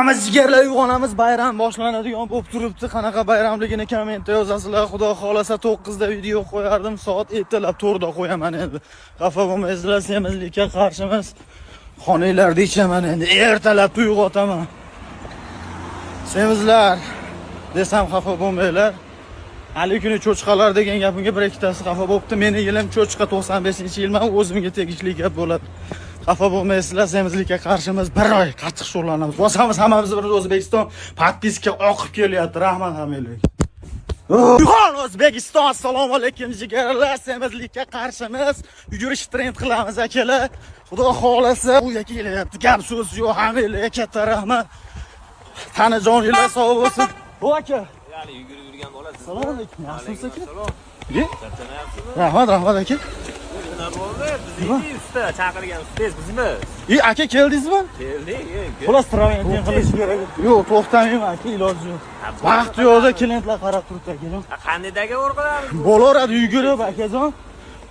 Uyg'onamiz, jigarlar, uyg'onamiz. Bayram boshlanadigan bo'lib turibdi. Qanaqa bayramligini kommentda yozasizlar. Xudo xolasa, 9 da video qo'yardim, soat ertalab 4 da qo'yaman endi. Xafa bo'lmaysizlar, semizlikka qarshimiz. Xonanglarda ichaman endi. Ertalab uyg'otaman. Semizlar desam, xafa bo'lmanglar. Hali kuni cho'chqalar degan gapimga bir ikkitasi xafa bo'libdi. Meni yilim cho'chqa, 95-yilman, o'zimga tegishli gap bo'ladi. Xafa bo'lmaysizlar, semizlikka qarshimiz, bir oy qattiq shug'ullanamiz. Bosamiz hammamiz bir O'zbekiston, подписка oqib kelyapti. Rahmat hammanglarga. Uyg'on, O'zbekiston, assalomu alaykum, jigarlar, semizlikka qarshimiz. Yugurish trend qilamiz, akalar. Xudo xolasa, uyga kelyapti. Gap so'z yo'q, hammanglarga katta rahmat. Tana joninglar sog' bo'lsin. Bu aka. Ya'ni yugurib yurgan bola siz. Assalomu alaykum. Yaxshimisiz, aka? Salom. Ye? Charchamayapsizmi? Rahmat, rahmat, aka. Nima bo'ldi? Bizniki usta chaqirgan ustangiz bizmiz. E, aka, keldingizmi? Keldik. Xullas, trampolin qilish kerak. Yo'q, to'xtamayman, aka, iloji yo'q. Vaqt yo'qda, klientlar qarab turibdi, akajon. Qanday договор qilamiz? Bo'laveradi yugurib, akajon.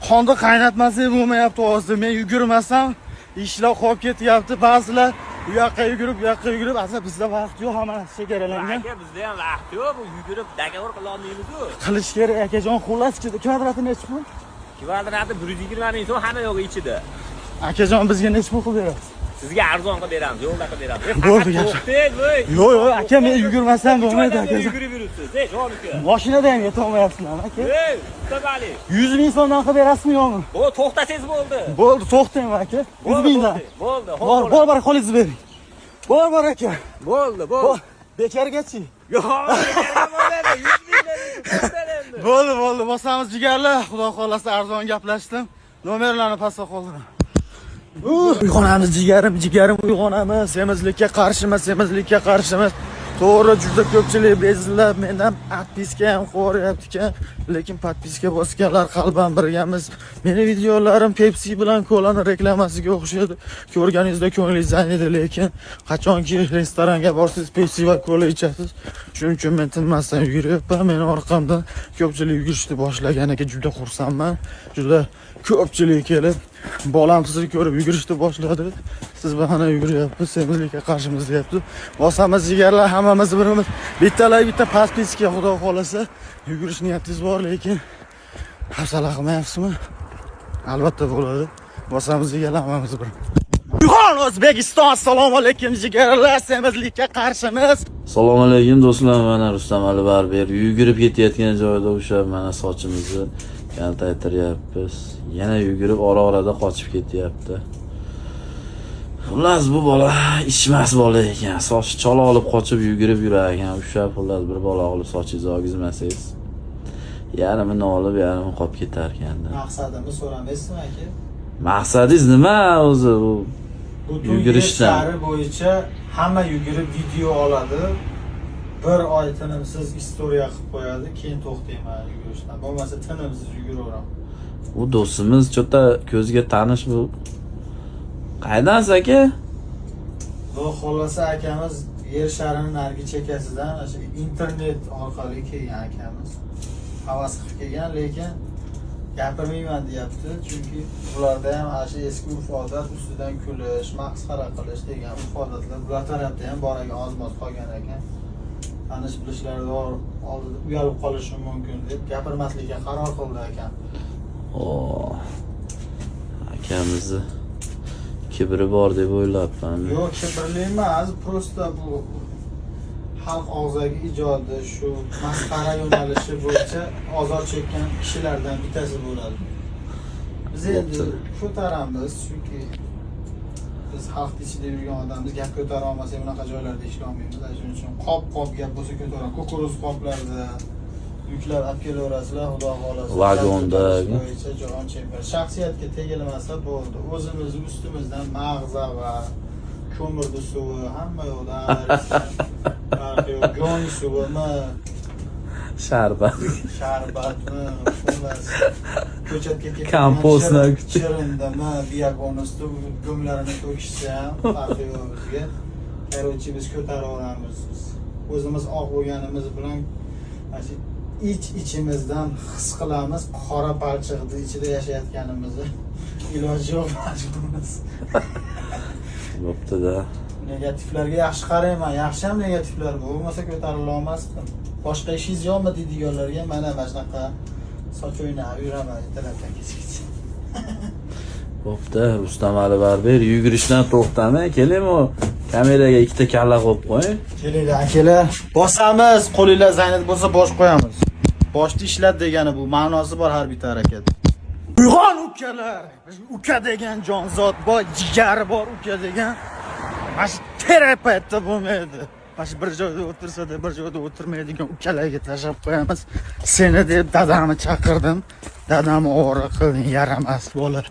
Qonni qaynatmasak bo'lmayapti hozir. Men yugurmasam, ishlar qolib ketyapti. Ba'zilar u yoqqa yugurib, bu yoqqa yugurib, asli bizda vaqt yo'q, hamma narsa chegaralangan. Aka, bizda ham vaqt yo'q, bu yugurib договор qila olmaymiz-ku. Qilish kerak, akajon. Xullas, kvadrati nechi pul? Kvadrati 120 ming so'm, hamma yo'g'i ichida. Akajon, bizga nechi pul qilib berasiz? Sizga arzon qilib beramiz, yo'lda qilib beramiz. Bo'ldi, gap. To'xtang, voy. Yo'q, yo'q, aka, men yugurmasam bo'lmaydi, akajon. Yugurib yuribsiz, ey, jon uka. Mashinada ham yetolmayapsizlarmi, aka? Ey, usta. 100 ming so'mdan qilib berasizmi, yo'qmi? Bu to'xtasangiz bo'ldi. Bo'ldi, to'xtayman, aka. 100 mingdan. Bo'ldi, Bor, bor, bor, qo'lingizni bering. Bor, bor, aka. Bo'ldi, Bor. bo'ldi. Bekargachi. Yo'q, bo'ladi, 100 mingdan to'xtang endi. Bo'ldi, bo'ldi, bosamiz, jigarlar. Xudo xolasa, arzon gaplashdim. Nomerlarni pastga qoldirdim. Uyg'onamiz, jigarim, jigarim, uyg'onamiz. Semizlikka qarshimiz, semizlikka qarshimiz. To'g'ri, juda ko'pchilik bezillab mendan отписка ham qo'yyapti ekan, lekin подписка bosganlar qalban birgamiz. Meni videolarim Pepsi bilan kolani reklamasiga o'xshaydi. Ko'rganingizda ko'nglingiz ayniydi, lekin qachonki restoranga borsangiz, Pepsi va kola ichasiz. Shuning uchun men tinmasdan yuguryapman. Meni orqamdan ko'pchilik yugurishni boshlaganiga juda xursandman. Juda ko'pchilik kelib, bolam sizni ko'rib yugurishni boshladi. Siz bilan yuguryapmiz, semizlikka qarshimiz, deyapti. Bosamiz, jigarlar, hammamiz birimiz. Bittalar bitta подписка, xudo xolasa, yugurish niyatingiz bor, lekin hafsala qilmayapsizmi? Albatta bo'ladi. Bosamiz, jigarlar, hammamiz bir. Uyg'on, O'zbekiston, assalomu alaykum, jigarlar, semizlikka qarshimiz. Assalomu alaykum, do'stlar, mana Rustam Ali Barber yugurib ketayotgan joyida o'sha mana sochimizni kaltaytiryapmiz. Yana yugurib ora-orada qochib ketyapti. Xullas, bu bola ichmas bola ekan. Soch chola olib qochib yugurib yurar ekan. Ushlab, xullas, bir bola olib sochingizni olgizmasangiz, yarmini olib, yarmini qolib ketar ekanda. Maqsadimni so'ramaysizmi, aka? Maqsadingiz nima o'zi bu? Butun Yugurishdan. yer shari bo'yicha hamma yugurib video oladi. Bir oy tinimsiz история qilib qo'yadi, keyin to'xtayman yugurishdan. Bo'lmasa tinimsiz yuguraveraman. Bu do'stimiz чё-то ko'zga tanish bu. Qaydansiz, aka? Xudo xohlasa, akamiz yer sharini narigi chekkasidan, o'sha internet orqali kelgan akamiz. Havas qilib kelgan, lekin gapirmayman deyapti, chunki ularda ham ana shu eski urf-odat, ustidan kulish, masxara qilish degan urf-odatlar bular tarafda ham bor ekan, oz-moz qolgan ekan. Tanish bilishlarida oldida uyalib qolishim mumkin deb gapirmaslikka qaror qildi akam. O. Akamizni kibri bor deb o'ylabman. Yo'q, kibrli emas, просто bu xalq og'zaki ijodi, shu masxara yo'nalishi bo'yicha ozor chekkan kishilardan bittasi bo'ladi. Biz endi Bo'pti. ko'taramiz, chunki biz xalqni ichida yurgan odammiz, gap ko'tara olmasak, bunaqa joylarda ishlolmaymiz. Ana shuning uchun qop qop gap bo'lsa ko'taraman. Кукуруз qoplarda yuklar olib kelaverasizlar, xudo xohlasa. Vagonda. Gap ko'tarish bo'yicha jahon chempioni. Shaxsiyatga tegilmasa bo'ldi. O'zimizni ustimizdan mag'za va ko'mirni suvi hamma yoqdan, farqi yo'q. Go'ng suvimi, Sharbat. sharbatmi, xullas, ko'chatga ketadigan Kompostni chirindimi, biyagona go'nglarini to'kishsa ham farqi yo'q bizga. Короче, biz ko'taraveramiz. Biz o'zimiz oq bo'lganimiz bilan mana shu ich ichimizdan his qilamiz qora palchiqni ichida yashayotganimizni. Iloji yo'q, majburmiz. Bo'pti-da. Negativlarga yaxshi qarayman. Yaxshi ham negativlar bo'lmasa ko'tarila olmasdim. Boshqa ishingiz yo'qmi deydiganlarga mana shunaqa soch o'ynab yuraman ertalabdan kechgacha. Bo'pti, Rustam Ali Barber, yugurishdan to'xtamang, keling u kameraga ikkita kalla qo'yib qo'ying. Kelinglar akalar, bosamiz, qo'linglar zaynat bo'lsa bosh qo'yamiz. Boshni ishlat degani bu, ma'nosi bor har bitta harakat. Uyg'on ukalar. Uka degan jonzot bor, jigari bor uka degan. Mana shu terapevtda bo'lmaydi. Mana shu bir joyda o'tirsa-da bir joyda o'tirmaydigan ukalarga tashlab qo'yamiz. Seni deb dadamni chaqirdim. Dadam ovora qilding, yaramas bola.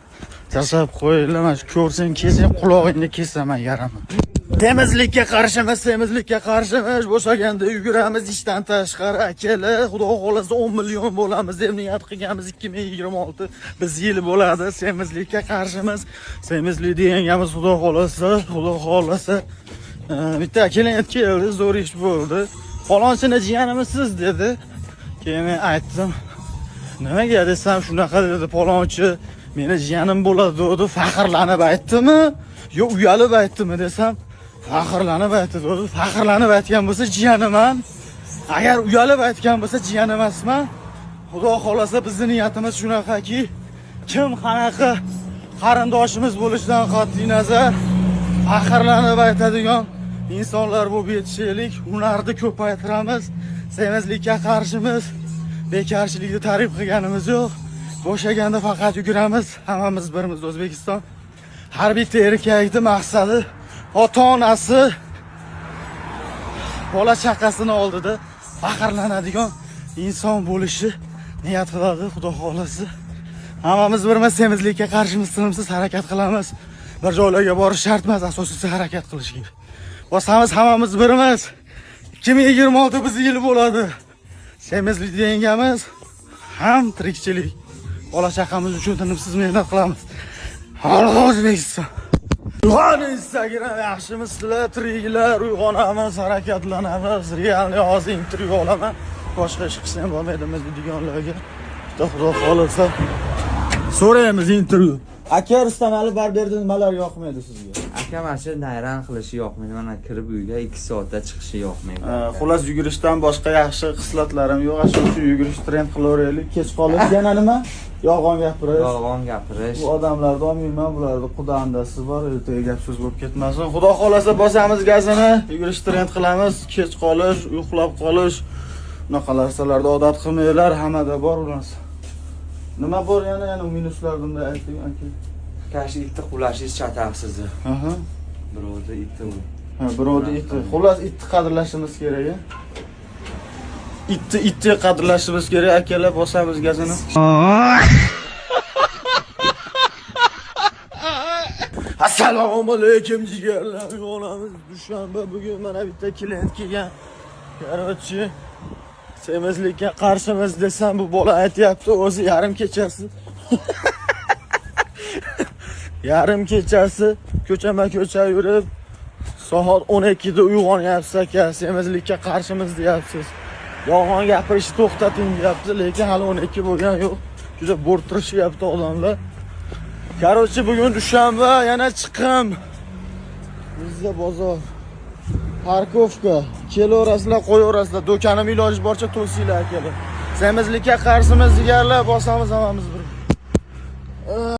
Tashlab qo'yinglar, mana shu ko'rsang kelsang qulog'ingni kesaman, yaramas. Semizlikka qarshimiz, semizlikka qarshimiz. Bo'shaganda yuguramiz ishdan tashqari akalar. Xudo xohlasa 10 million bo'lamiz deb niyat qilganmiz 2026 biz yil bo'ladi. Semizlikka qarshimiz. Semizlikni yengamiz xudo xohlasa, xudo xohlasa. Bitta klient keldi, zo'r ish bo'ldi. Falonchini jiyanimisiz dedi. Keyin men aytdim. Nimaga desam shunaqa dedi falonchi meni jiyanim bo'ladi dedi. Faxrlanib aytdimi? Yo uyalib aytdimi desam, faxrlanib aytdi dedi. Faxrlanib aytgan bo'lsa jiyaniman. Agar uyalib aytgan bo'lsa jiyan emasman. Xudo xohlasa bizni niyatimiz shunaqaki, kim qanaqa qarindoshimiz bo'lishidan qat'iy nazar faxrlanib aytadigan insonlar bo'lib yetishaylik, hunarni ko'paytiramiz, semizlikka qarshimiz, bekorchilikni ta'rif qilganimiz yo'q. Bo'shaganda faqat yuguramiz, hammamiz birmiz O'zbekiston. Har bitta erkakni maqsadi ota-onasi, bola chaqasini oldida faxrlanadigan inson bo'lishi niyat qiladi, xudo xohlasa. Hammamiz birmiz, semizlikka qarshimiz, tinimsiz harakat qilamiz. Bir joylarga borish shart emas, asosiysi harakat qilish kerak. Bosamiz, hammamiz birmiz. 2026 biz yil bo'ladi. Semizlikni yengamiz, ham tirikchilik. Bola chaqamiz uchun tinimsiz mehnat qilamiz. Olg'a O'zbekiston. Uyg'on Instagram, yaxshimisizlar, tiriklar, uyg'onamiz, harakatlanamiz. Реальный hozir intervyu olaman. Boshqa ish qilsam bo'lmaydimi deydiganlarga. Bitta xudo xohlasa so'raymiz intervyu. Aka, Rustam Ali Barberda nimalar yoqmaydi sizga? Aka, mana shu nayrang qilishi yoqmaydi. Mana kirib uyga 2 soatda chiqishi yoqmaydi. Xullas, yugurishdan boshqa yaxshi xislatlarim yo'q. Shuning uchun yugurish trend qilaveraylik. Kech qolish yana nima? Yolg'on gapirish. Yolg'on gapirish. Bu odamlarni olmayman, bularni qudandasi bor, ertaga gap so'z bo'lib ketmasin. Xudo xohlasa bosamiz gazini, yugurish trend qilamiz, kech qolish, uxlab qolish, unaqa narsalarni odat qilmanglar, hammada bor u narsa. Nima bor yana minuslar bunda ayting aka. Kash itni quvlashingiz chataq sizni. Aha. Birovni iti u. Ha, birovni iti. Xullas, itni qadrlashimiz kerak, a? Itni qadrlashimiz kerak, akalar, bosamiz gazini. Assalomu alaykum jigarlar, uyg'onamiz. Dushanba bugun mana bitta klient kelgan. Короче, semizlikka qarshimiz desam bu bola aytyapti, o'zi yarim kechasi. Yarim kechasi ko'chama-ko'cha yurib soat 12 da uyg'onyapsiz aka, semizlikka qarshimiz deyapsiz. Yolg'on gapirishni to'xtating deyapti, lekin hali 12 bo'lgan yo'q. Juda bo'rttirishyapti odamlar. Короче, bugun dushanba, yana chiqim. Bizda bozor. Парковка. Kelaverasizlar, qo'yaverasizlar. Do'konim iloji boricha to'singlar akalar. Semizlikka qarshimiz jigarlar, bosamiz hammamiz bir.